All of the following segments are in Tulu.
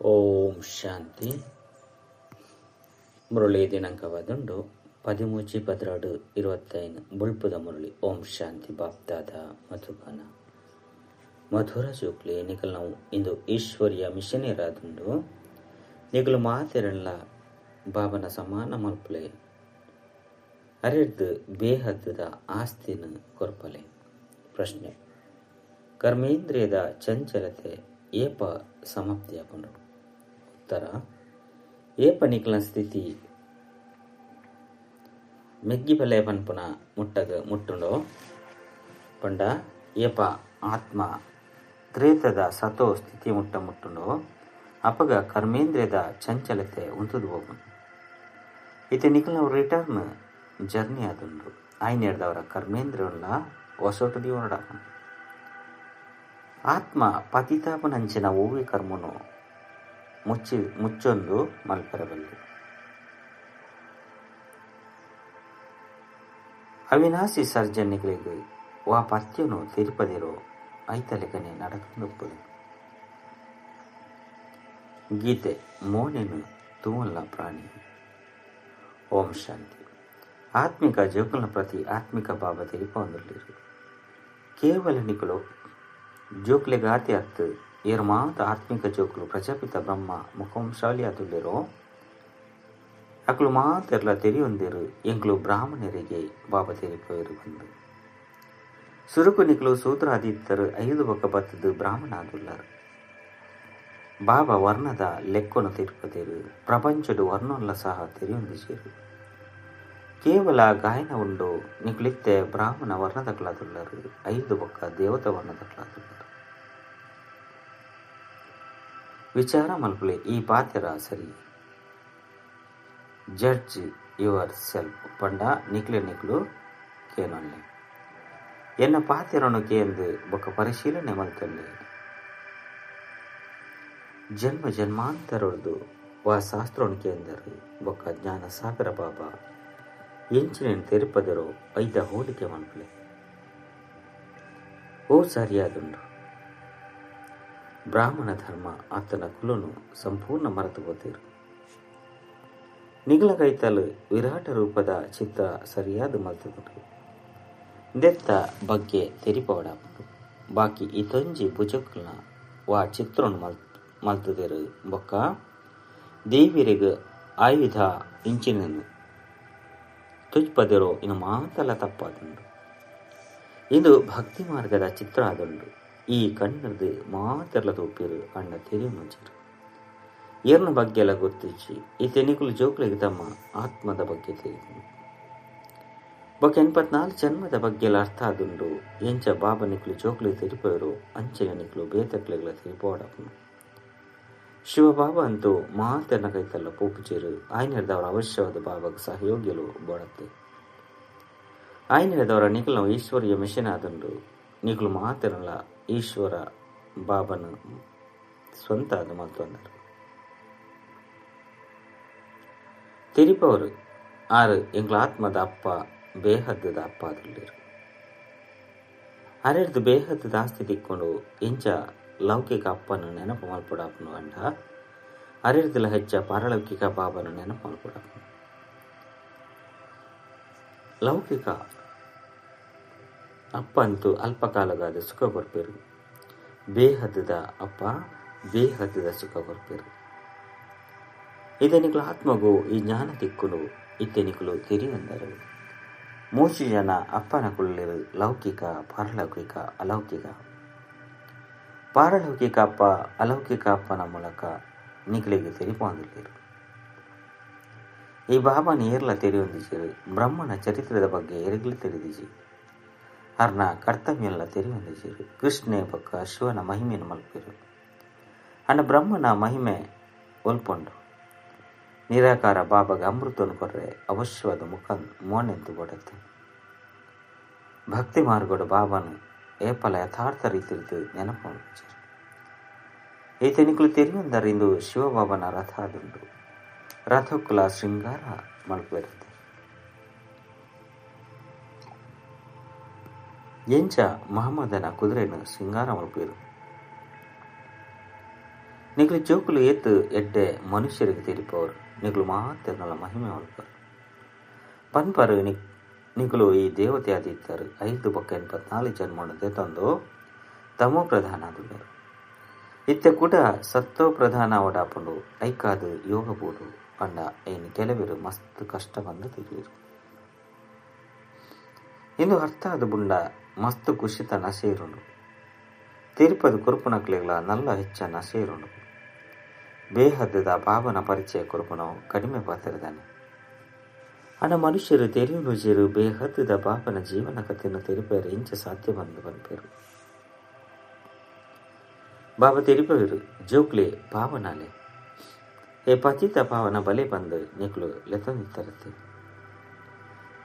ಓಂ ಶಾಂತಿ. ಮುರಳಿ ದಿನಾಂಕವಾದುಂಡು 13-12-25 ಬುಲ್ಪುದ ಮುರಳಿ. ಓಂ ಶಾಂತಿ. ಬಾಪ್ದಾದ ಮಧುಬನ ಮಧುರ ಜೋಕ್ಲೆ ನಿಕಲ್ ನಾವು ಇಂದು ಈಶ್ವರ್ಯ ಮಿಷನೇರಾದುಂಡು. ನಿಕಲು ಮಾತೆರಲ್ಲ ಬಾಬನ ಸಮಾನ ಮಲ್ಪಲೆ ಅರೆರ್ದು ಬೇಹದ್ದದ ಆಸ್ತಿನ ಕೊರ್ಪಲೆ. ಪ್ರಶ್ನೆ: ಕರ್ಮೇಂದ್ರಿಯದ ಚಂಚಲತೆ ಏಪ ಸಮಾಪ್ತಿಯಾಪುಂಡು? ಉತ್ತರ: ಏಪ ನಿಕಲ್ನ ಸ್ಥಿತಿ ಮೆಗ್ಗಿಬಲೆ ಪನ್ಪುನ ಮುಟ್ಟಗ ಮುಟ್ಟುಂಡೋ ಪಂಡ ಏಪ ಆತ್ಮ ತ್ರೇತದ ಸತೋ ಸ್ಥಿತಿ ಮುಟ್ಟ ಮುಟ್ಟುಂಡೋ ಅಪಗ ಕರ್ಮೇಂದ್ರಿಯದ ಚಂಚಲತೆ ಉಂತುದು ಹೋಗುಂಡು. ಇತ್ತೆ ನಿಕಲ್ನ ರಿಟರ್ನ್ ಜರ್ನಿ ಆದುಂಡು. ಆಯ್ನೇರ್ದವರ ಕರ್ಮೇಂದ್ರಿಯೊಲ್ಲ ಹೊಸೊಟು ದೀವನಡ ಆತ್ಮ ಪತಿತಾಪನಂಚಿನ ಓವಿ ಕರ್ಮನು ಮುಚ್ಚೊಂದು ಮಲ್ಪರಬಲ್ಲಿ. ಅವಿನಾಶಿ ಸರ್ಜನಿಗಳಿಗೆ ವಾ ಪತ್ಯನು ತಿರುಪದಿರೋ ಐತಲೆಕನೆ ನಡಕೊಂಡೊಪ್ಪುದು. ಗೀತೆ ಮೋನೆನು ತೂವಲ್ಲ ಪ್ರಾಣಿ. ಓಂ ಶಾಂತಿ. ಆತ್ಮಿಕ ಜೋಕುಲ್ನ ಪ್ರತಿ ಆತ್ಮಿಕ ಬಾಬಾ ತೆರಿಪೊಂದುಲ್ಲೆರ್. ಕೇವಲ ನಿಕುಲು ಜೋಕ್ಲೆಗಾತೆ ಅತ್ತ್ ಏರ್ ಮಾತ ಆತ್ಮಿಕ ಜೋಕುಲು ಪ್ರಜಾಪಿತ ಬ್ರಹ್ಮ ಮುಖವಂಶಾವಳಿ ಆದುಲ್ಲೆರೋ ಅಕುಲು ಮಾತೆರ್ಲ ತೆರಿಯೊಂದೆರ್ ಎಂಕ್ಲು ಬ್ರಾಹ್ಮಣರಿಗೆ ಬಾಬಾ ತೆರಿಪೊಯೆರ್ ಪಂದ್. ಸುರುಕು ನಿಕುಲು ಸೂತ್ರ ಆದಿತ್ತರ್ 5 ಬೊಕ್ಕ ಬತ್ತುದು ಬ್ರಾಹ್ಮಣ ಆದುಲ್ಲರ್. ಬಾಬಾ ವರ್ಣದ ಲೆಕ್ಕೊನು ತೆರಿಪದೆರ್. ಪ್ರಪಂಚಡು ವರ್ಣೊನ್ಲ ಸಹ ತೆರಿಯೊಂದಿಜೆರ್. ಕೇವಲ ಗಾಯನ ಉಂಡು. ನಿಕುಲಿತ್ತೆ ಬ್ರಾಹ್ಮಣ ವರ್ಣದಕುಲಾದುಲ್ಲರ್, 5 ಬೊಕ್ಕ ದೇವತಾ ವರ್ಣದಕುಲಾದುಲ್ಲರ್. ವಿಚಾರ ಮಲ್ಪುಲೆ ಈ ಪಾತೆರ ಸರಿ. ಜಡ್ಜ್ your self ಪಂಡ ನಿಕ್ಲೆ ನಿಕ್ಲು ಕೇನೊನ್ಲೆ. ಎನ್ನ ಪಾತೆರನು ಕೇಂದು ಬೊಕ್ಕ ಪರಿಶೀಲನೆ ಮಲ್ತೊನ್ಲೆ. ಜನ್ಮ ಜನ್ಮಾಂತರೊಡ್ದು ವಾ ಶಾಸ್ತ್ರೊನು ಕೇಂದರು ಬೊಕ್ಕ ಜ್ಞಾನ ಸಾಗರ ಬಾಬಾ ಎಂಚಿನ ತೆರಿಪದರೋ ಐದ ಹೋಲಿಕೆ ಮಲ್ಪುಲೆ. ಓ ಸರಿಯಾದುಂಡು. ಬ್ರಾಹ್ಮಣ ಧರ್ಮ ಆತನ ಕುಲನು ಸಂಪೂರ್ಣ ಮರೆತು ಪೋತೆರ್. ನಿಗಲ ಕೈತಲ್ ವಿರಾಟ ರೂಪದ ಚಿತ್ರ ಸರಿಯಾದ ಮಲ್ತುಂಡು. ದೆತ್ತ ಬಗ್ಗೆ ತೆರಿಪವಡಾಪುಂಡು. ಬಾಕಿ ಇತೊಂಜಿ ಭುಜಕುಲ್ನ ವಾ ಚಿತ್ರನು ಮಲ್ತುದೆರ್ ಬೊಕ್ಕ ದೇವಿರೆಗ್ ಆಯುಧ ಇಂಚಿನನು ತುಜ್ಪದೆರೋ ಇನ್ನು ಮಾತಲ ತಪ್ಪಾದುಂಡು. ಇದು ಭಕ್ತಿ ಮಾರ್ಗದ ಚಿತ್ರ ಆದುಂಡು. ಈ ಕಣ್ಣದು ಮಾತೆರ್ಲ ತೂಪೆರ್ ಅಣ್ಣ ತೆರಿಯೊನುಜೆರ್. ಏರ್ನ ಬಗ್ಗೆಲ ಗೊತ್ತಿಜ್ಜಿ. ಇತ್ತೆ ನಿಕುಲು ಜೋಕ್ಲೆಗ್ ತಮ್ಮ ಆತ್ಮದ ಬಗ್ಗೆ ತೆರಿಯುಂಡು. ಬೊಕ್ಕ 84 ಜನ್ಮದ ಬಗ್ಗೆಲ ಅರ್ಥ ಆದುಂಡು. ಎಂಚ ಬಾಬಾ ನಿಕುಲು ಜೋಕ್ಲೆಗ್ ತೆರಿಪೊಯೆರೋ ಅಂಚನೆ ನಿಕುಲು ಬೇತಕ್ಲೆಗ್ಲ ತೆರಿಪೊಡಾಪುಂಡು. ಶಿವಬಾಬಾ ಅಂತೂ ಮಾತೆರ್ನ ಕೈತಲ್ಲ ಪೋಪುಜೆರ್. ಆಯ್ನೆರ್ದವರ ಅವಶ್ಯವಾದ ಬಾಬಾಗ್ ಸಹಯೋಗಿಲು ಬೋಡತ್ತೆ. ಆಯ್ನೆರ್ದವರ ನಿಕುಲ್ನ ಈಶ್ವರಿಯ ಮಿಷನ್ ಆದುಂಡು. ನಿಕುಲು ಮಾತೆರ್ನಲ ಈಶ್ವರ ಬಾಬನ ಸ್ವಂತ ಅದು ಮಲ್ತೊಂದರ್. ತೆರಿಪವರು ಆರು ಎಂಕ್ಲ ಆತ್ಮದ ಅಪ್ಪ ಬೇಹದ್ದದ ಅಪ್ಪ ಆದುಲ್ಲೆರ್. ಅರೆರ್ದು ಬೇಹದ್ದದ ಆಸ್ತಿ ತಿಕ್ಕೊಂಡು ಎಂಚ ಲೌಕಿಕ ಅಪ್ಪನ ನೆನಪು ಮಲ್ಪೊಡಾಪುಂಡು ಅಂಡ ಅರೆರ್ದುಲ ಹೆಚ್ಚ ಪಾರಲೌಕಿಕ ಬಾಬನ ನೆನಪು ಮಲ್ಪೊಡಾಪುಂಡು. ಲೌಕಿಕ ಅಪ್ಪ ಅಂತೂ ಅಲ್ಪಕಾಲಗಾದ ಸುಖ ಕೊರ್ಪೆರ್. ಬೇಹದ್ದದ ಅಪ್ಪ ಬೇಹದ್ದದ ಸುಖ ಕೊರ್ಪೆರ್. ಇತ್ತೆ ನಿಕುಲು ಆತ್ಮಗು ಈ ಜ್ಞಾನ ತಿಕ್ಕುನು. ಇತ್ತೆ ನಿಕುಲು ತೆರಿಯೊಂದರು. ಮೂಜಿ ಜನ ಅಪ್ಪನ ಕುಲ್ಲೆರ್: ಲೌಕಿಕ, ಪಾರಲೌಕಿಕ, ಅಲೌಕಿಕ. ಪಾರಲೌಕಿಕ ಅಪ್ಪ ಅಲೌಕಿಕ ಅಪ್ಪನ ಮೂಲಕ ನಿಕುಲೆಗ್ ತೆರಿಪೊಂದುಲ್ಲೆರ್. ಈ ಬಾಬಾನ ಏರ್ಲ ತೆರಿಯೊಂದಿಜೆರ್. ಬ್ರಹ್ಮನ ಚರಿತ್ರೆದ ಬಗ್ಗೆ ಏರೆಗ್ಲ ತೆರಿದಿಜಿ. ಅರ್ನ ಕರ್ತವ್ಯನ್ಲ ತೆರಿಯೊಂದಿಜೆರ್. ಕೃಷ್ಣೆ ಬೊಕ್ಕ ಶಿವನ ಮಹಿಮೆನ್ ಮಲ್ಪೆರ್. ಅಂಡ ಬ್ರಹ್ಮನ ಮಹಿಮೆ ಒಲ್ಪುಂಡು. ನಿರಾಕಾರ ಬಾಬಾಗ ಅಮೃತವನ್ನು ಕೊರ್ರೆ ಅವಶ್ಯವಾದ ಮುಖ ಮೋನೆಂತು ಬೋಡತ್ತೆ. ಭಕ್ತಿ ಮಾರ್ಗಡು ಬಾಬಾನು ಏಪಲ ಯಥಾರ್ಥ ರೀತಿರ್ದು ನೆನಪು ಮಲ್ಪುಜೆರ್. ಈತೆ ನಿಕುಲು ತೆರಿಯೊಂದರ್ ಇಂದು ಶಿವಬಾಬನ ರಥ ಆದುಂಡು. ರಥಕ್ಕುಲ ಶೃಂಗಾರ ಮಲ್ಪುವೆರತ್ತೆ. ಎಂಚ ಮಹಮ್ಮದನ ಕುದುರೆನು ಶೃಂಗಾರ ಮಲ್ಪುವೆರ್. ನಿಕುಲು ಜೋಕುಲು ಏತ್ ಎಡ್ಡೆ ಮನುಷ್ಯರಿಗೆ ತೆರಿಪವರು ನಿಕುಲು ಮಾತೆರ್ನಲ ಮಹಿಮೆ ಮಲ್ಪರು ಪನ್ಪರು ನಿಕುಲು ಈ ದೇವತೆ ಆದಿತ್ತಾರೆ 5 ಬೊಕ್ಕ 84 ಜನ್ಮವನ್ನು ದೇತಂದು ತಮೋ ಪ್ರಧಾನ ಆದುಲ್ಲೆರ್ ಇತ್ತೆ ಕೂಡ ಸತ್ತೋ ಪ್ರಧಾನ ಅವಡಾಪುಂಡು ಐಕಾದು ಯೋಗ ಬೋಡು ಪಂಡ ಐನ್ ಕೆಲವೆರು ಮಸ್ತ್ ಕಷ್ಟ ಬಂದು ತೆರಿಯರು ಇಂದು ಅರ್ಥ ಆದ ಬುಂಡ ಮಸ್ತ್ ಖುಷಿತ ನಶೆ ಇರುಂಡು ತಿರುಪತಿ ಕೊರುಪುನಕ್ಲೆಗ್ಲ ನಲ್ಲ ಹೆಚ್ಚ ನಶೆ ಇರುಂಡು ಬೇಹದ್ದದ ಬಾಬನ ಪರಿಚಯ ಕೊರುಪುನವು ಕಡಿಮೆ ಪಾತ್ರದಾನೆ ಅಣ್ಣ ಮನುಷ್ಯರು ತೆರಿಯುನುಜರು ಬೇಹದ್ದದ ಬಾಬನ ಜೀವನ ಕಥೆಯನ್ನು ತೆರಿಪೇರು ಇಂಚ ಸಾಧ್ಯ ಬಂದು ಪನ್ಪೇರು ಬಾಬಾ ತೆರಿಪೇರು ಜೋಕ್ಲೆ ಪಾವನಾಲೆ ಏ ಪತಿತ ಪಾವನ ಬಲೆ ಬಂದು ನಿಕ್ಲು ಲೆತ್ತೊಂದಿತ್ತರತ್ತೆ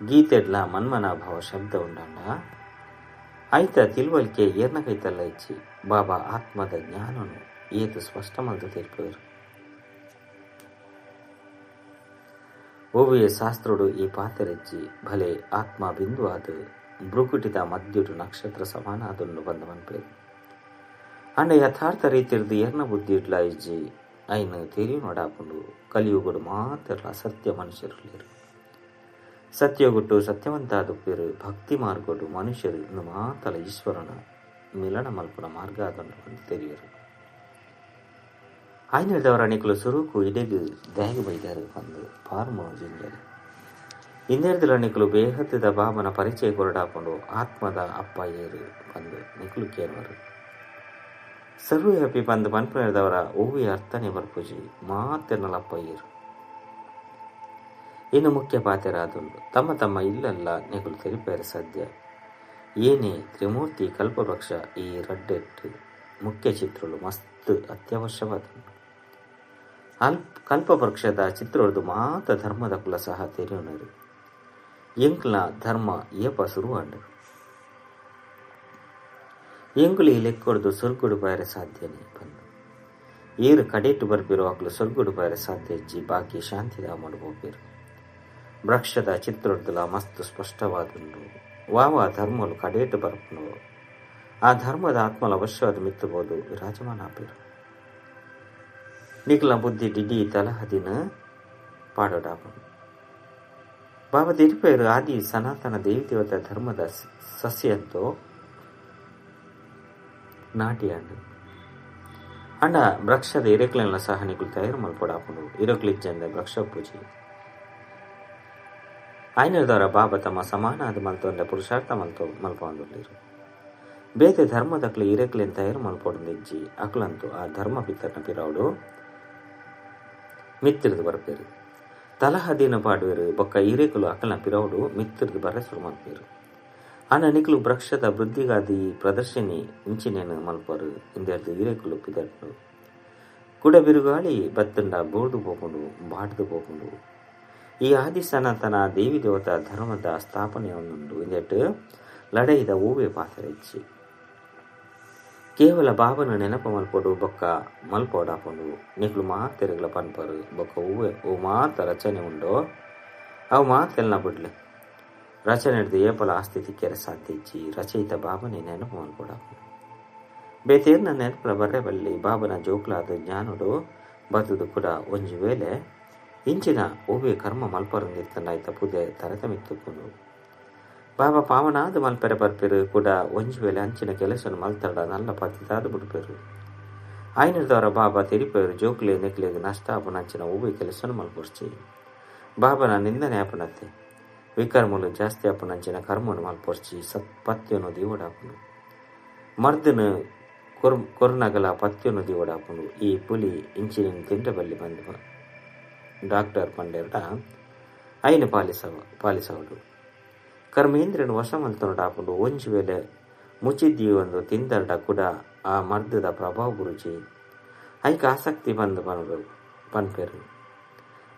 ಗೀತೆಡ್ಲ ಮನ್ಮನಾಭಾವ ಶಬ್ದ ಉಂಡಾಂಡ ಆಯ್ತ ತಿಳುವಳಿಕೆ ಏರ್ನ ಕೈತಲ್ಲ ಇಚ್ಚಿ ಬಾಬಾ ಆತ್ಮದ ಜ್ಞಾನನು ಏತು ಸ್ಪಷ್ಟ ಮಲ್ತು ತೆರಿಪೇರು ಓವಿಯ ಶಾಸ್ತ್ರೋಡು ಈ ಪಾತೆರೆಜ್ಜಿ ಭಲೆ ಆತ್ಮ ಬಿಂದು ಆದ ಭ್ರುಕುಟಿದ ಮದ್ಯುಡು ನಕ್ಷತ್ರ ಸಮಾನ ಅದನ್ನು ಬಂದ ಮನ್ಪೇರು ಅಂಡ ಯಥಾರ್ಥ ರೀತಿರ್ದು ಏರ್ನ ಬುದ್ಧಿ ಇಡ್ಲ ಇಜ್ಜಿ ಐನು ತೆರಿಯು ನೋಡಾಪುಂಡು ಕಲಿಯುಗಡು ಮಾತ್ರ ಸತ್ಯ ಮನುಷ್ಯರು ಲೇರು ಸತ್ಯಗುಟ್ಟು ಸತ್ಯವಂತ ದುಪ್ಪಿರು ಭಕ್ತಿ ಮಾರ್ಗಡು ಮನುಷ್ಯರು ಇನ್ನು ಮಾತಲ ಈಶ್ವರನ ಮಿಲನ ಮಲ್ಪುನ ಮಾರ್ಗ ಅದನ್ನು ಬಂದು ತೆರಿಯರು ಆಯ್ನದವರ ನಿಕಲು ಸುರುಕು ಇಡೆಗು ದ್ಯಾಗು ಬೈದಾರು ಬಂದು ಪಾರ್ಮು ಜಿಂಜರಿ ಇಂದೆರ್ದಲ ನಿಕಲು ಬೇಹದ್ದದ ಬಾಬನ ಪರಿಚಯ ಕೊರಡಾಪುಂಡು ಆತ್ಮದ ಅಪ್ಪ ಏರು ಬಂದು ನಿಕಲು ಕೇಳುವರು ಸರ್ವೇ ಬಂದು ಪನ್ಪುನದವರ ಓವಿಯ ಅರ್ಥನೆ ಬರ್ಪುಜಿ ಮಾತೆರ್ನಲ ಅಪ್ಪ ಏರು ಇನ್ನು ಮುಖ್ಯ ಪಾತೆರಾದುಂಡು ತಮ್ಮ ತಮ್ಮ ಇಲ್ಲಲ್ಲ ನಿಕಲು ತೆರಿಪೇರ ಸಾಧ್ಯ ಏನೇ ತ್ರಿಮೂರ್ತಿ ಕಲ್ಪವೃಕ್ಷ ಈ ರಡ್ಡೆಟ್ಟು ಮುಖ್ಯ ಚಿತ್ರಗಳು ಮಸ್ತ್ ಅತ್ಯವಶ್ಯವಾದ ಕಲ್ಪವೃಕ್ಷದ ಚಿತ್ರದ್ದು ಮಾತ ಧರ್ಮದ ಕುಲ ಸಹ ತೆರೆಯುನರು ಎಂಕ್ಲ ಧರ್ಮ ಏಪ ಶುರುವಾಂಡು ಎಂಗುಲಿ ಲೆಕ್ಕೊಡ್ದು ಸೊರ್ಗುಡು ಬಾಯರೆ ಸಾಧ್ಯನೇ ಬಂದು ಏರು ಕಡೆಟ್ಟು ಬರ್ಪಿರೋ ಅಕ್ಲು ಸೊರ್ಗುಡು ಬಾಯರೆ ಸಾಧ್ಯ ಇಜ್ಜಿ ಬಾಕಿ ಶಾಂತಿದ ಹೋಗ್ಬಿರು ವೃಕ್ಷದ ಚಿತ್ರೊಡ್ದುಲ ಮಸ್ತ್ ಸ್ಪಷ್ಟವಾದುಂಡು ವಾವ ಧರ್ಮಲು ಕಡೇಟು ಬರ್ಪುಂಡು ಆ ಧರ್ಮದ ಆತ್ಮಲ ಅವಶ್ಯವಾದ ಮಿತ್ತಬಹುದು ವಿರಾಜಮಾನ ಆಪೇರು ನಿಖಲ ಬುದ್ಧಿ ಡಿಡಿ ತಲಹದಿನ ಪಾಡೋಡಾಪುಂಡು ಬಾಬಾ ತಿರುಪೇರು ಆದಿ ಸನಾತನ ದೇವಿ ದೇವತ ಧರ್ಮದ ಸಸ್ಯಂತೋ ನಾಟಿಯಾಂಡು ಅಂಡ ವೃಕ್ಷದ ಇರಕ್ಲೆಲ್ಲ ಸಹ ನಿಕುಲು ತಯಾರು ಮಲ್ಪೊಡಾಪುಂಡು ಇರಕ್ಲಿಜ್ಜಂದ ವೃಕ್ಷ ಪೂಜೆ ಆಯ್ನದವರ ಬಾಬಾ ತಮ್ಮ ಸಮಾನಾದ ಮಲ್ತೊಂಡ ಪುರುಷಾರ್ಥ ಮಲ್ತೊ ಮಲ್ಪೊಂದುಲ್ಲೆರ್ ಬೇತೆ ಧರ್ಮದಕ್ಲು ಇರಕ್ಲೆನ್ ತಯಾರು ಮಲ್ಪೊಡೊಂದಿಜ್ಜಿ ಅಕ್ಲಂತು ಆ ಧರ್ಮ ಪಿತ್ತರ್ನ ಪಿರಾವುಡು ಮಿತ್ತಿರ್ದು ಬರ್ಪೇರು ತಲಹದಿನ ಪಾಡುವೆರು ಬೊಕ್ಕ ಇರೇಕುಲು ಅಕಲ್ನ ಪಿರವುಡು ಮಿತ್ತಿರ್ದು ಬರ್ರೆ ಶುರು ಮಲ್ಪೇರು ಆಂಡ ನಿಕ್ಲು ವೃಕ್ಷದ ವೃದ್ಧಿಗಾದಿ ಪ್ರದರ್ಶಿನಿ ಇಂಚಿನೇನು ಮಲ್ಪರು ಇಂದೆರ್ದು ಇರೇಕುಲು ಪಿದರ್ಪು ಕುಡ ಬಿರುಗಾಳಿ ಬತ್ತುಂಡ ಬೋರ್ದು ಪೋಪುಂಡು ಬಾಡ್ದು ಪೋಪುಂಡು ಈ ಆದಿ ಸನಾತನ ದೇವಿ ದೇವತಾ ಧರ್ಮದ ಸ್ಥಾಪನೆಯೊಂದುಂಡು ಇಂದೆಟ್ ಲಡೈದ ಓವೆ ಪಾತ್ರ ಇಚ್ಚಿ ಕೇವಲ ಬಾಬನ ನೆನಪು ಮಲ್ಪೊಡು ಬೊಕ್ಕ ಮಲ್ಪೊಡಾಪುಂಡು ನಿಕ್ಲು ಮಾತೆರೆಗ್ಲ ಪನ್ಪರು ಬೊಕ್ಕ ಹೂವೆ ಓ ಮಾತ ರಚನೆ ಉಂಡೋ ಅವು ಮಾತೆಲ್ನ ಬಿಡ್ಲೆ ರಚನೆ ಹಿಡ್ದು ಏಪಲ ಆಸ್ತಿ ತಿಕ್ಕೆರೆ ಸಾಧ್ಯ ಇಜ್ಜಿ ರಚಯಿತ ಬಾಬನೇ ನೆನಪು ಮಲ್ಪೊಡಾಪುಂಡು ಬೇತೇರ್ನ ನೆನಪುಲ ಬರ್ರೆ ಬಲ್ಲಿ ಬಾಬನ ಜೋಕ್ಲಾದ ಜ್ಞಾನುಡು ಬದುದು ಕೂಡ ಒಂಜಿ ವೇಳೆ ಇಂಚಿನ ಓವೆ ಕರ್ಮ ಮಲ್ಪರಂದಿತ್ತಂಡ ಆಯ್ತ ಪೂಜೆ ತರತಮಿತ್ತುಕೊಂಡು ಬಾಬಾ ಪಾವನಾದ ಮಲ್ಪೆರೆ ಬರ್ಪೆರು ಕೂಡ ಒಂಜಿ ವೇಳೆ ಅಂಚಿನ ಕೆಲಸನು ಮಲ್ತಡ ನಲ್ಲ ಪತಿತಾದ ಬಿಡ್ಪೆರು ಆಯ್ನದವರ ಬಾಬಾ ತೆರಿಪೆರು ಜೋಕ್ಲೆ ನೆಕ್ಲೆಗ್ ನಷ್ಟ ಆಪುನ ಅಂಚಿನ ಓವೆ ಕೆಲಸನು ಮಲ್ಪೊರ್ಚಿ ಬಾಬನ ನಿಂದನೆ ಆಪುನತ್ತೆ ವಿಕರ್ಮಲು ಜಾಸ್ತಿ ಆಪುನ ಅಂಚಿನ ಕರ್ಮನು ಮಲ್ಪೊರ್ಚಿ ಸತ್ ಪತ್ಯನು ದೀವಡಾಪುನು ಮರ್ದನು ಕೊರ್ನಗಲ ಪತ್ಯನು ದೀವಡಾಪುನು ಈ ಪುಲಿ ಇಂಚಿನ ತಿಂಡಬಲ್ಲಿ ಬಂದು ಡಾಕ್ಟರ್ ಪಂಡೆರ್ಡ ಐನ ಪಾಲಿಸವಡು ಕರ್ಮೇಂದ್ರನ ವಶ ಮಲ್ತೊಂಡಾಪುಂಡು ಒಂಜಿ ವೇಳೆ ಮುಚ್ಚಿದ್ದೀವೊಂದು ತಿಂದರ್ಡ ಕೂಡ ಆ ಮರ್ದದ ಪ್ರಭಾವ ಗುರುಜಿ ಐಕ ಆಸಕ್ತಿ ಬಂದು ಪನ್ಪೇರು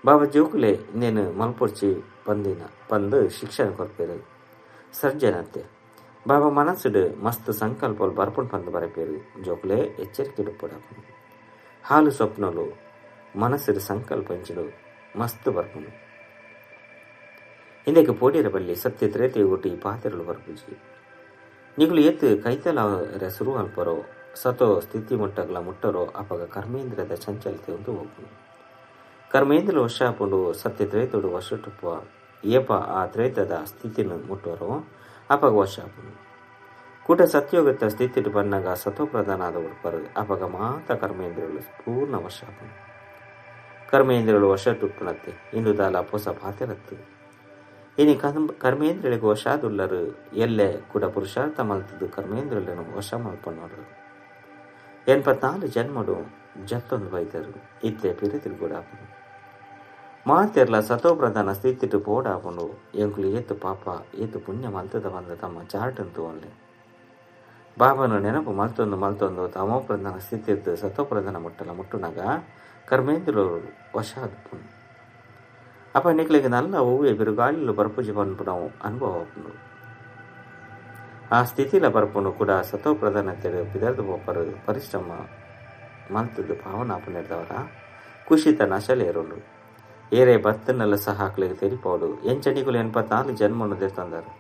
ಬಾಬಾ ಜೋಕುಲೆ ನೇನು ಮಲ್ಪೊರ್ಚಿ ಪಂದಿನ ಪಂದು ಶಿಕ್ಷಣ ಕೊರ್ಪೇರು ಸರ್ಜನತೆ ಬಾಬಾ ಮನಸ್ಸುಡು ಮಸ್ತ್ ಸಂಕಲ್ಪಲು ಬರ್ಪುಂಡು ಪಂದು ಬರಪೇರು ಜೋಕುಲೆ ಎಚ್ಚರಿಕೆ ಪಡಾಪುಂಡು ಹಾಲು ಸ್ವಪ್ನಲು ಮನಸ್ಸುಡು ಸಂಕಲ್ಪ ಇಂಚಿಡು ಮಸ್ತ್ ಬರ್ಪುಂಡು ಇಂದಕ್ಕೆ ಪೋಡಿರ ಬಲ್ಲಿ ಸತ್ಯ ತ್ರೇತೆಯುಗೊಟ್ಟು ಈ ಪಾತೆರಲು ಬರ್ಪುಜಿ ನಿಕುಲು ಏತ್ ಕೈತಲ ಶುರು ಅಲ್ಪರೋ ಸತೋ ಸ್ಥಿತಿ ಮುಟ್ಟಗಲ ಮುಟ್ಟರೋ ಅಪಗ ಕರ್ಮೇಂದ್ರದ ಚಂಚಲತೆ ಒಂದು ಹೋಗುನು. ಕರ್ಮೇಂದ್ರ ವಶಾಪುಂಡು ಸತ್ಯ ತ್ರೇತೋಡು ವಶಟುಪ್ಪ ಏಪ ಆ ತ್ರೇತದ ಸ್ಥಿತಿನ ಮುಟ್ಟೋರೋ ಅಪಗ ವಶಾಪುಂಡು. ಕೂಟ ಸತ್ಯೋಗತ್ತ ಸ್ಥಿತಿಡು ಬನ್ನಾಗ ಸತೋ ಪ್ರಧಾನ ಆದ ಉಡ್ಪರು ಅಪಗ ಮಾತ ಕರ್ಮೇಂದ್ರಗಳು ಪೂರ್ಣ ವಶಾಪುಂಡು. ಕರ್ಮೇಂದ್ರಗಳು ವಶಟುಪ್ಪನತ್ತೆ ಇಂದು ದಾಲ ಪೊಸ ಪಾತೆರತ್ತು. ಇನಿ ಕರ್ಮೇಂದ್ರಳಿಗೆ ವಶಾದುಲ್ಲರು ಎಲ್ಲೆ ಕೂಡ ಪುರುಷಾರ್ಥ ಮಲ್ತದ್ದು ಕರ್ಮೇಂದ್ರలను ವಶ ಮಲ್ಪಣ್ಣರು. 84 ಜನ್ಮಡು ಜತ್ತೊಂದು ಬೈದರು ಇತ್ತೆ ಪಿರಿತಿರುಗೂಡಾಪುಂಡು. ಮಾತೆರ್ಲ ಸತೋ ಪ್ರಧಾನ ಸ್ಥಿತಿಟು ಪೋಡಾಪುಂಡು. ಎಂಕುಲು ಏತು ಪಾಪ ಏತು ಪುಣ್ಯ ಮಲ್ತದ ಬಂದ ತಮ್ಮ ಚಾರ್ಟಂತು ಒಲ್ಲೆ. ಬಾಬನು ನೆನಪು ಮಲ್ತೊಂದು ಮಲ್ತೊಂದು ತಮೋ ಪ್ರಧಾನ ಸ್ಥಿತಿದ್ದು ಸತೋ ಪ್ರಧಾನ ಮುಟ್ಟಲ ಮುಟ್ಟುನಾಗ ಕರ್ಮೇಂದ್ರರು ವಶ ಆದುಪುಂಡು. ಅಪ್ಪ ನಿಕ್ಲಿಗೆ ನಲ್ಲ ಹೂವೆ ಬಿರುಗಾಳಿಲು ಬರಪೂಜೆ ಪನ್ಪುನವು ಅನುಭವ ಆಪುಂಡು. ಆ ಸ್ಥಿತಿಲ ಬರ್ಪುಂಡು ಕೂಡ ಸತೋ ಪ್ರಧಾನತೆ ಬಿದರ್ದು ಪೋಪರು ಪರಿಶ್ರಮ ಮಲ್ತದ್ದು ಭಾವನ ಆಪುನೆರ್ದವರ ಖುಷಿತ ನಶಲೇರುಂಡು. ಏರೆ ಬತ್ತನೆಲ್ಲ ಸಹ ಹಾಕ್ಲಿಗೆ ತೆರಿಪೋಡು. ಎಂಚನಿಕುಲು 84 ಜನ್ಮನ್ನು ದೆತ್ತಂದರು.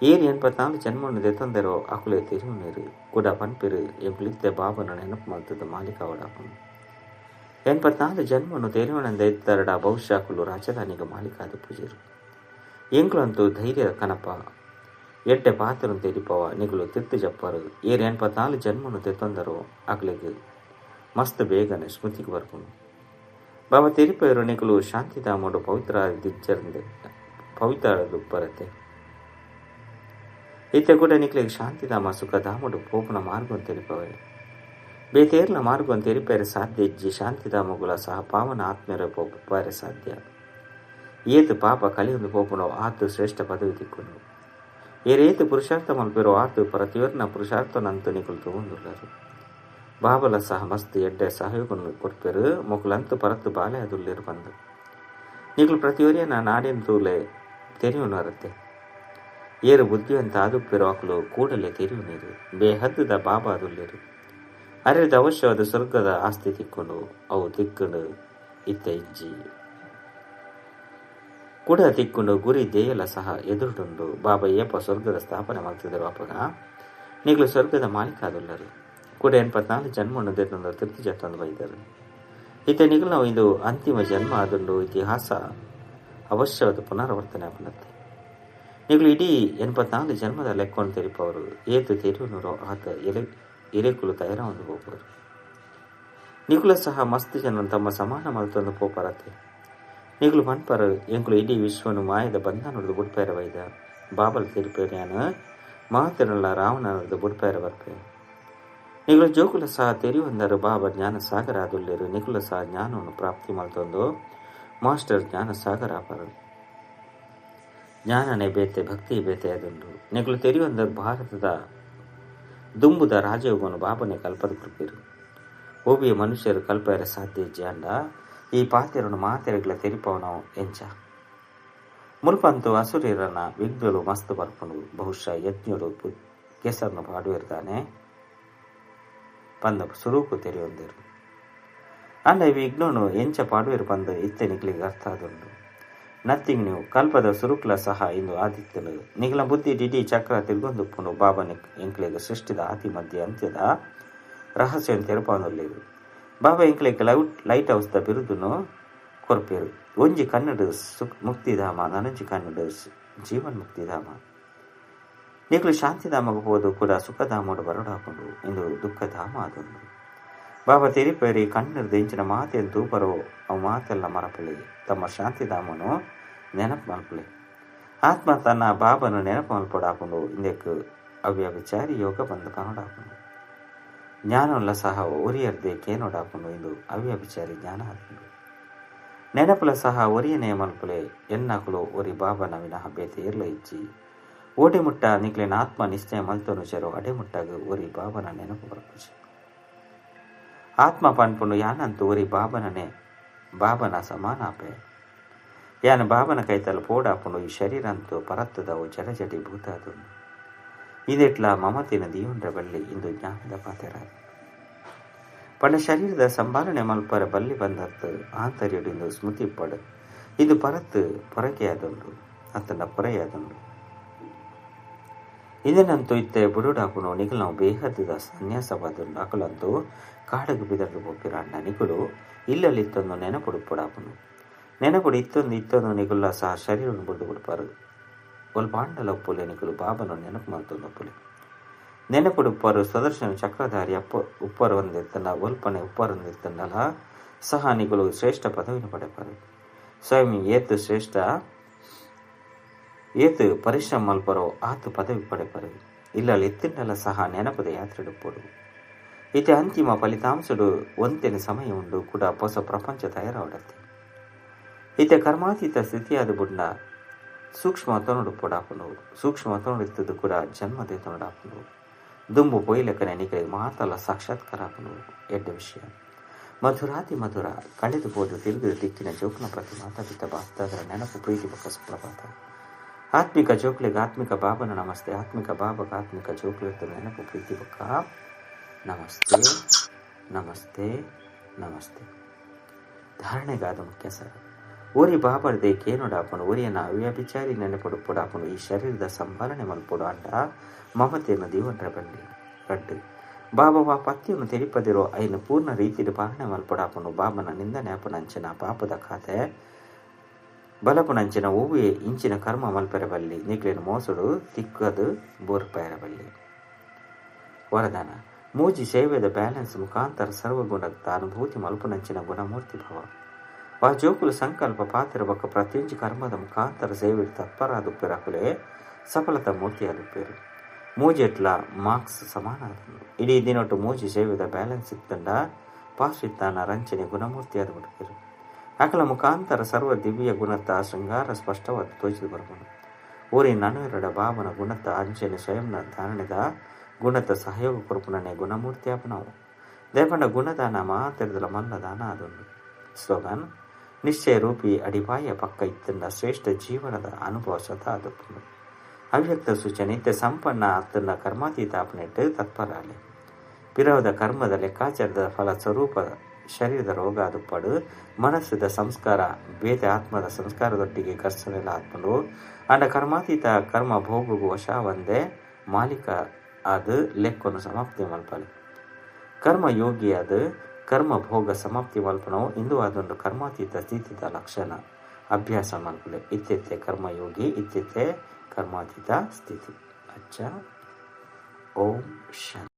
ಏರು 84 ಜನ್ಮನ್ನು ದೆತ್ತಂದರೋ ಅಕುಲೆ ತೆರಿಯುನೇರು ಕೂಡ ಪನ್ಪಿರು ಎಂಕುಲಿತ್ತೆ ಬಾಬನ ನೆನಪು ಮಲ್ತದ್ದು ಮಾಲಿಕಾವಡಾಪುಂಡು. 84 ಜನ್ಮನ್ನು ತೆರಿವಣಂದ ಇತ್ತರಡ ಬಹುಶಃ ಅಕುಲು ರಾಜಧಾನಿಗೆ ಮಾಲಿಕಾದ ಪೂಜೆರು. ಎಂಕುಲಂತೂ ಧೈರ್ಯ ಕನಪ ಎಡ್ಡೆ ಪಾತ್ರನು ತೆರಿಪವ ನಿಗುಲು ತಿರ್ತು ಜಪ್ಪರು. ಏರು 84 ಜನ್ಮನ್ನು ತೆತ್ತಂದರೋ ಅಕುಲಿಗೆ ಮಸ್ತ್ ಬೇಗನೆ ಸ್ಮೃತಿಗೆ ಬರ್ಪುಂಡು. ಬಾಬಾ ತೆರಿಪಯರು ನಿಗುಲು ಶಾಂತಿಧಾಮಡು ಪವಿತ್ರ ದಿಜ್ಜರಂದೆ ಪವಿತ್ರ ಬರತ್ತೆ. ಇತ್ತೆ ಕೂಡ ನಿಕ್ಲಿಗೆ ಶಾಂತಿಧಾಮ ಸುಖಧಾಮಡು ಪೋಪುನ ಮಾರ್ಗವನ್ನು ತೆರಿಪವೆ. ಬೇತೇರ್ಲ ಮಾರ್ಗವನ್ನು ತೆರಿಪೇರೆ ಸಾಧ್ಯ ಇಜ್ಜಿ. ಶಾಂತಿಧಾಮಗುಲ ಸಹ ಪಾವನ ಆತ್ಮೀಯರ ಪೋಪರೆ ಸಾಧ್ಯ. ಏತು ಪಾಪ ಕಲಿಯೊಂದು ಪೋಪುನೋ ಆತು ಶ್ರೇಷ್ಠ ಪದವಿ ತಿಕ್ಕುನು. ಏರೇತು ಪುರುಷಾರ್ಥ ಮಲ್ಪಿರೋ ಆತು ಪ್ರತಿಯೊರ್ನ ಪುರುಷಾರ್ಥನಂತು ನಿಕುಲು ತಗೊಂಡುಲ್ಲರು. ಬಾಬಲ ಸಹ ಮಸ್ತ್ ಎಡ್ಡೆ ಸಹಯೋಗವನ್ನು ಕೊಡ್ಪೇರು. ಮೊಕುಲಂತು ಪರತ್ತು ಬಾಲೆ ಅದುಲ್ಲೇರು ಬಂದು ನಿಕುಲು ಪ್ರತಿಯೊರಿಯನ ನಾಡಿನ ತೂಲೆ ತೆರೆಯುನರತ್ತೆ. ಏರು ಬುದ್ಧಿವಂತ ಆದುಪ್ಪಿರೋ ಅಕುಲು ಕೂಡಲೇ ತೆರೆಯುನೀರು. ಬೇಹದ್ದುದ ಬಾಬಾ ಅದುಲ್ಲೇರು. ಅರೆದ ಅವಶ್ಯವಾದ ಸ್ವರ್ಗದ ಆಸ್ತಿ ತಿಕ್ಕೊಂಡು ಅವು ತಿಕ್ಕೊಂಡು ಇತ್ತ ಇಜ್ಜಿ ಕೂಡ ತಿಕ್ಕೊಂಡು ಗುರಿ ದೇಯಲ ಸಹ ಎದುರುಂಡು. ಬಾಬಾ ಏಪ ಸ್ವರ್ಗದ ಸ್ಥಾಪನೆ ಮಾಡ್ತಿದ್ದರು ಅಪಗ ನಿಗಳು ಸ್ವರ್ಗದ ಮಾಲೀಕ ಆದುಲ್ಲರು. ಕೂಡ 84 ಜನ್ಮವನ್ನು ದೆತ್ತಂದು ತಿರ್ತಿ ಜತ್ತಂದು ಬೈದರು. ಇತ್ತ ನಿಗಳು ನಾವು ಇದು ಅಂತಿಮ ಜನ್ಮ ಆದುಂಡು. ಇತಿಹಾಸ ಅವಶ್ಯವಾದ ಪುನರಾವರ್ತನೆ ಆಪುನತ್ತೆ. ನಿಗಳು ಇಡೀ 84 ಜನ್ಮದ ಲೆಕ್ಕೊಂಡು ತೆರಿಪವರು. ಏತು ತೆರಿಯುನರೋ ಆತ ಎಲೆ ಎರೆಕುಲು ತಯಾರ ಒಂದು ಹೋಗುವರು. ನಿಗುಲ ಸಹ ಮಸ್ತ್ ಜನ ತಮ್ಮ ಸಮಾನ ಮಲ್ತೊಂದು ಪೋಪರತೆ. ನಿಗುಲು ಪನ್ಪರು ಎಂಕುಲು ಇಡೀ ವಿಶ್ವನು ಮಾಯದ ಬಂಧನದ ಬುಡ್ಪೇರ ವೈದ. ಬಾಬಲ್ ತೆರಿಪೇರ್ಯಾನ ಮಾತಿರಲ್ಲ ರಾವಣನದು ಬುಡ್ಪೇರ ಬರ್ಪೆ. ನಿಗುಲ ಜೋಕುಲ ಸಹ ತೆರಿಯುವಂದರು ಬಾಬಾ ಜ್ಞಾನ ಸಾಗರ ಆದುಲ್ಲೇರು. ನಿಗುಲ ಸಹ ಜ್ಞಾನವನ್ನು ಪ್ರಾಪ್ತಿ ಮಲ್ತೊಂದು ಮಾಸ್ಟರ್ ಜ್ಞಾನ ಸಾಗರ ಆಪರು. ಜ್ಞಾನನೇ ಬೇತೆ ಭಕ್ತಿ ಬೇತೆ ಅದುಂಡು. ನಿಗುಲು ತೆರಿಯುವಂದರು ಭಾರತದ ದುಂಬುದ ರಾಜಯೋಗವನ್ನು ಬಾಬನೆ ಕಲ್ಪದ ಕೃಪಿರು. ಓಬಿಯ ಮನುಷ್ಯರು ಕಲ್ಪರ ಸಾಧ್ಯ ಜಾಂಡ ಈ ಪಾತೆರನ್ನು ಮಾತೆರೆಗಳ ತೆರಿಪವನವು ಎಂಚ ಮುಲ್ಪಂತು ಅಸುರಿರನ ವಿಘ್ನಗಳು ಮಸ್ತ್ ಬರ್ಪುಂಡು. ಬಹುಶಃ ಯಜ್ಞರು ಕೆಸರನ್ನು ಪಾಡುವಿರ್ತಾನೆ ಪಂದ ಸುರೂಕು ತೆರೆಯೊಂದಿರು. ಅಂಡ ಈ ವಿಘ್ನನು ಎಂಚ ಪಾಡುವಿರು ಪಂದ ಇತ್ತೆ ನಿಗ್ಲಿಗೆ ಅರ್ಥ ಆದುಂಡು. ನಥಿಂಗ್ ನೀವು ಕಲ್ಪದ ಸುರುಕ್ಲ ಸಹ ಇಂದು ಆದಿತ್ಯನು ನಿಗಲ ಬುದ್ಧಿ ಡಿಡಿ ಚಕ್ರ ತಿರುಗೊಂದುಪ್ಪುಂಡು. ಬಾಬಾ ಎಂಕ್ಲೆಗ್ ಸೃಷ್ಟಿದ ಆತಿ ಮಧ್ಯ ಅಂತ್ಯದ ರಹಸ್ಯ ತೆರಪಾನುಲ್ಲೇರು. ಬಾಬಾ ಎಂಕ್ಲೆಗ್ ಲೈಟ್ ಹೌಸ್ ದ ಬಿರುದುನು ಕೊರ್ಪೇರು. ಒಂಜಿ ಕನ್ನಡ ಮುಕ್ತಿಧಾಮ, ನನಂಜಿ ಕನ್ನಡ ಜೀವನ್ ಮುಕ್ತಿಧಾಮ. ನಿಕ್ಲು ಶಾಂತಿಧಾಮకు ಹೋದು ಕೂಡ ಸುಖಧಾಮೋಡು ಬರಡಾಕೊಂಡು ಇಂದು ದುಃಖಧಾಮ ಆದೊಂದು. ಬಾಬಾ ತೆರಿಪೇರಿ ಕಣ್ಣರ್ದು ಇಂಚಿನ ಮಾತೆಯನ್ನು ತೂಪರೋ ಅವು ಮಾತೆಲ್ಲ ಮರಪಲಿ. ತಮ್ಮ ಶಾಂತಿಧಾಮನು ನೆನಪು ಮಲ್ಪಲಿ. ಆತ್ಮ ತನ್ನ ಬಾಬನು ನೆನಪು ಮಲ್ಪಡಾಕೊಂಡು ಇಂದಕ್ಕೆ ಅವ್ಯಭಿಚಾರಿ ಯೋಗ ಬಂದು ಕನ್ನಡಾಕೊಂಡು ಜ್ಞಾನವಲ್ಲ ಸಹ ಒರಿಯರ್ದೆ ಕೇನೋಡಾಕೊಂಡು ಇಂದು ಅವ್ಯಭಿಚಾರಿ ಜ್ಞಾನ ಆದುಂಡು. ನೆನಪುಲ ಸಹ ಒರಿಯನೇ ಮಲ್ಪಲೆ. ಎನ್ನಕುಲು ಒರಿ ಬಾಬನ ವಿನಃ ಬೇತೆ ಇರ್ಲ ಇಜ್ಜಿ. ಓಡೆ ಮುಟ್ಟ ನಿಕ್ಲೆನ ಆತ್ಮ ನಿಶ್ಚಯ ಮಲ್ತನು ಚೆರೋ ಅಡೆ ಮುಟ್ಟಾಗ ಒರಿ ಬಾಬನ ನೆನಪು ಬರ್ಪುಜಿ. ಆತ್ಮ ಪನ್ಪುಂಡು ಯಾನಂತೂ ಒರಿ ಬಾಬನನೆ ಬಾಬನ ಸಮಾನಾಪೆ. ಯಾನ ಬಾಬನ ಕೈತಲ್ ಪೋಡಾಪುಂಡು ಈ ಶರೀರ ಅಂತೂ ಪರತ್ತದವು ಜಡಜಡಿ ಭೂತಾದು. ಇದೆಟ್ಲ ಮಮತಿನ ದಿಯುಂಡ್ರ ಬಲ್ಲಿ ಇಂದು ಜ್ಞಾನದ ಪಾತೆರ. ಪಂಡ ಶರೀರದ ಸಂಭಾಲನೆ ಮಲ್ಪರ ಬಲ್ಲಿ ಬಂದತ್ತು ಆಂತರ್ಯಡು ಇಂದು ಸ್ಮೃತಿ ಪಡು. ಇದು ಪರತ್ತು ಪೊರಕೆಯಾದುಂಡು ಅತ್ತನ ಪೊರೆಯಾದುಂಡು. ಇಂದೆನಂತೂ ಇತ್ತೆ ಬುಡುಡಾಪುನು ನಿಕುಲ್ನವು ಬೇಹದ್ದ ಸನ್ಯಾಸವಾದುಂಡು ಅಕುಲಂತೂ ಕಾಡಗು ಪಿದರ್ದು ಪೋಪಿರಾಂಡ ನಿಕುಲು ಇಲ್ಲಲ್ಲಿ ಇತ್ತೊಂದು ನೆನಪುಡು ಪೊಡಾಪುನು ನೆನಪುಡು ಇತ್ತೊಂದು ಇತ್ತೊಂದು ನಿಕುಲ್ಲ ಸಹ ಶರೀರವನ್ನು ಬುಡ್ದು ಕೊಡ್ಪಾರು ಒಲ್ಪಾಂಡಲ ಒಪ್ಪುಲೆ ನಿಕುಲು ಬಾಬನು ನೆನಪು ಮಲ್ತೊಂದು ಒಪ್ಪುಲೆ ನೆನಪುಡು ಉಪ್ಪರು ಸ್ವದರ್ಶನ ಚಕ್ರಧಾರಿ ಅಪ್ಪ ಉಪ್ಪರು ಒಂದಿತ್ತಂಡ ಒಲ್ಪನೆ ಉಪ್ಪರು ಒಂದಿತ್ತಂಡಲ ಸಹ ನಿಕುಲು ಶ್ರೇಷ್ಠ ಪದವಿನ ಪಡೆಪಾರು ಸ್ವಯಂ ಏತು ಶ್ರೇಷ್ಠ ಏತು ಪರಿಶ್ರಮ ಮಲ್ಪರೋ ಆತು ಪದವಿ ಪಡೆಪರು ಇಲ್ಲಲ್ಲಿ ಎತ್ತಿಂಡಲ ಸಹ ನೆನಪದ ಯಾತ್ರೆಡುಪ್ಪೊಡು ಇತೆ ಅಂತಿಮ ಫಲಿತಾಂಶಡು ಒಂತೆನ ಸಮಯ ಉಂಡು ಕೂಡ ಹೊಸ ಪ್ರಪಂಚ ತಯಾರಾವಡತ್ತೆ ಇತೆ ಕರ್ಮಾತೀತ ಸ್ಥಿತಿಯಾದ ಬುಡ್ನ ಸೂಕ್ಷ್ಮ ತನುಡು ಪೊಡಾಪುನು ಸೂಕ್ಷ್ಮ ತನುಡು ಇತ್ತದು ಕೂಡ ಜನ್ಮದೇ ತನುಡಾಪುನು ದುಂಬು ಪೊಯ್ಲೆಕ್ಕನೆ ನಿಕಲೆ ಮಾತಲ ಸಾಕ್ಷಾತ್ಕಾರ ಆಪುನು ಎಡ್ಡ ವಿಷಯ ಮಧುರಾತಿ ಮಧುರ ಕಳೆದು ಹೋದು ತಿರುಗಿದ ದಿಕ್ಕಿನ ಜೋಕ್ನ ಪ್ರತಿ ಮಾತಾಪಿತ ಬಾಪ್ತಾದರ ನೆನಪು ಪ್ರೀತಿ ಬೊಕ್ಕ ಸುಪ್ರಭಾತ. ಆತ್ಮಿಕ ಜೋಕ್ಲೆಗ್ ಆತ್ಮಿಕ ಬಾಬನ ನಮಸ್ತೆ. ಆತ್ಮಿಕ ಬಾಬಗ ಆತ್ಮಿಕ ಜೋಕ್ಲೆರ್ದ ನೆನಪು ಪ್ರೀತಿ ಬೊಕ್ಕ ನಮಸ್ತೆ ನಮಸ್ತೆ ನಮಸ್ತೆ. ಧಾರಣೆಗಾದ ಮುಖ್ಯ ಸರ ಓರಿ ಬಾಬರ್ದೆ ಕೇನೊಡಾಪನು ಒರಿಯನ ಅವ್ಯಭಿಚಾರಿ ನೆನಪುಡು ಪೊಡಾಪನು ಈ ಶರೀರದ ಸಂಭಾಲನೆ ಮಲ್ಪೊಡು ಅಂಡ ಮಮತೆಯನ್ನು ದೀವನ್ರ ಬಲ್ಲಿ ರಡ್ಡು ಬಾಬಾ ಪತ್ತಿಯನ್ನು ತೆರಿಪದಿರೋ ಐನು ಪೂರ್ಣ ರೀತಿಯಲ್ಲಿ ಪಾಲನೆ ಮಲ್ಪೊಡಾಪನು ಬಾಬನ ನಿಂದನೆ ಅಪನಂಚಿನ ಪಾಪದ ಖಾತೆ ಬಲಪುನಂಚಿನ ಓವೆ ಇಂಚಿನ ಕರ್ಮ ಮಲ್ಪೆರಬಲ್ಲಿ ನಿಕ್ಲಿನ ಮೋಸಡು ತಿಕ್ಕದು ಬೋರ್ಪೆರಬಲ್ಲಿ. ವರದಾನ ಮೂಜಿ ಸೇವೆದ ಬ್ಯಾಲೆನ್ಸ್ ಮುಖಾಂತರ ಸರ್ವಗುಣದ ಅನುಭೂತಿ ಮಲ್ಪುನಂಚಿನ ಗುಣಮೂರ್ತಿ ಭವ. ವಾ ಜೋಕುಲು ಸಂಕಲ್ಪ ಪಾತ್ರ ಬೊಕ್ಕ ಪ್ರತಿಯೊಂಜಿ ಕರ್ಮದ ಮುಖಾಂತರ ಸೇವೆ ತತ್ಪರಾದುಪ್ಪೆರಕುಲೆ ಸಫಲತಾ ಮೂರ್ತಿಯಾದುಪ್ಪೇರು. ಮೂಜೆಟ್ಲ ಮಾರ್ಕ್ಸ್ ಸಮಾನ ಇಡೀ ದಿನೊಟ್ಟು ಮೂಜಿ ಸೇವೆದ ಬ್ಯಾಲೆನ್ಸ್ ಇತ್ತಂಡ ಪಾಸ್ ಇತ್ತಾನ ರಂಚನೆ ಗುಣಮೂರ್ತಿಯಾದ ಬಿಡುಪೇರು. ಅಕಲ ಮುಖಾಂತರ ಸರ್ವ ದಿವ್ಯ ಗುಣತ ಶೃಂಗಾರ ಸ್ಪಷ್ಟವಾದ ತೋಚಿದು ಬರಬಹುದು. ಊರಿ ನನುವೆರಡ ಬಾಬನ ಗುಣತ ಅಂಚನೆ ಸ್ವಯಂನ ಧಾರಣೆದ ಗುಣತ ಸಹಯೋಗ ಕೊರಪುನನೆ ಗುಣಮೂರ್ತಿಯಾಪನವು ದೇಪಂಡ ಗುಣದಾನ ಮಾತೆರೆದಲ ಮಲ್ಲ ದಾನ ಅದೊಂದು. ಸ್ಲೋಗನ್ ನಿಶ್ಚಯ ರೂಪಿ ಅಡಿಪಾಯ ಪಕ್ಕ ಇತ್ತಂಡ ಶ್ರೇಷ್ಠ ಜೀವನದ ಅನುಭವ ಸ್ವತಃ ಅದಪ್ಪುಂಡು. ಅವ್ಯಕ್ತ ಸೂಚನೆ ಇತ್ತೆ ಸಂಪನ್ನ ಅತ್ತಂಡ ಕರ್ಮಾತೀತ ಅಪನೆಟ್ಟು ತತ್ಪರಾಲೆ ಪಿರವದ ಕರ್ಮದ ಲೆಕ್ಕಾಚಾರದ ಫಲ ಸ್ವರೂಪ ಶರೀರದ ರೋಗ ಅದುಪ್ಪಡು ಮನಸ್ಸದ ಸಂಸ್ಕಾರ ಬೇತೆ ಆತ್ಮದ ಸಂಸ್ಕಾರದೊಟ್ಟಿಗೆ ಘರ್ಷಣೆಲ್ಲ ಆತ್ಮನು ಅಂಡ ಕರ್ಮಾತೀತ ಕರ್ಮ ಭೋಗಗು ವಶ ಒಂದೇ ಮಾಲೀಕ ಅದು ಲೆಕ್ಕೊನು ಸಮಾಪ್ತಿ ಮಲ್ಪಲೆ. ಕರ್ಮ ಯೋಗಿ ಅದು ಕರ್ಮ ಭೋಗ ಸಮಾಪ್ತಿ ಮಲ್ಪನವು ಇಂದು ಅದೊಂದು ಕರ್ಮಾತೀತ ಸ್ಥಿತಿದ ಲಕ್ಷಣ ಅಭ್ಯಾಸ ಮಲ್ಪಲೆ. ಇತ್ಯತ್ತೆ ಕರ್ಮಯೋಗಿ ಇತ್ಯತ್ತೆ ಕರ್ಮಾತೀತ ಸ್ಥಿತಿ. ಅಚ್ಚ. ಓಂ ಶಾಂತಿ.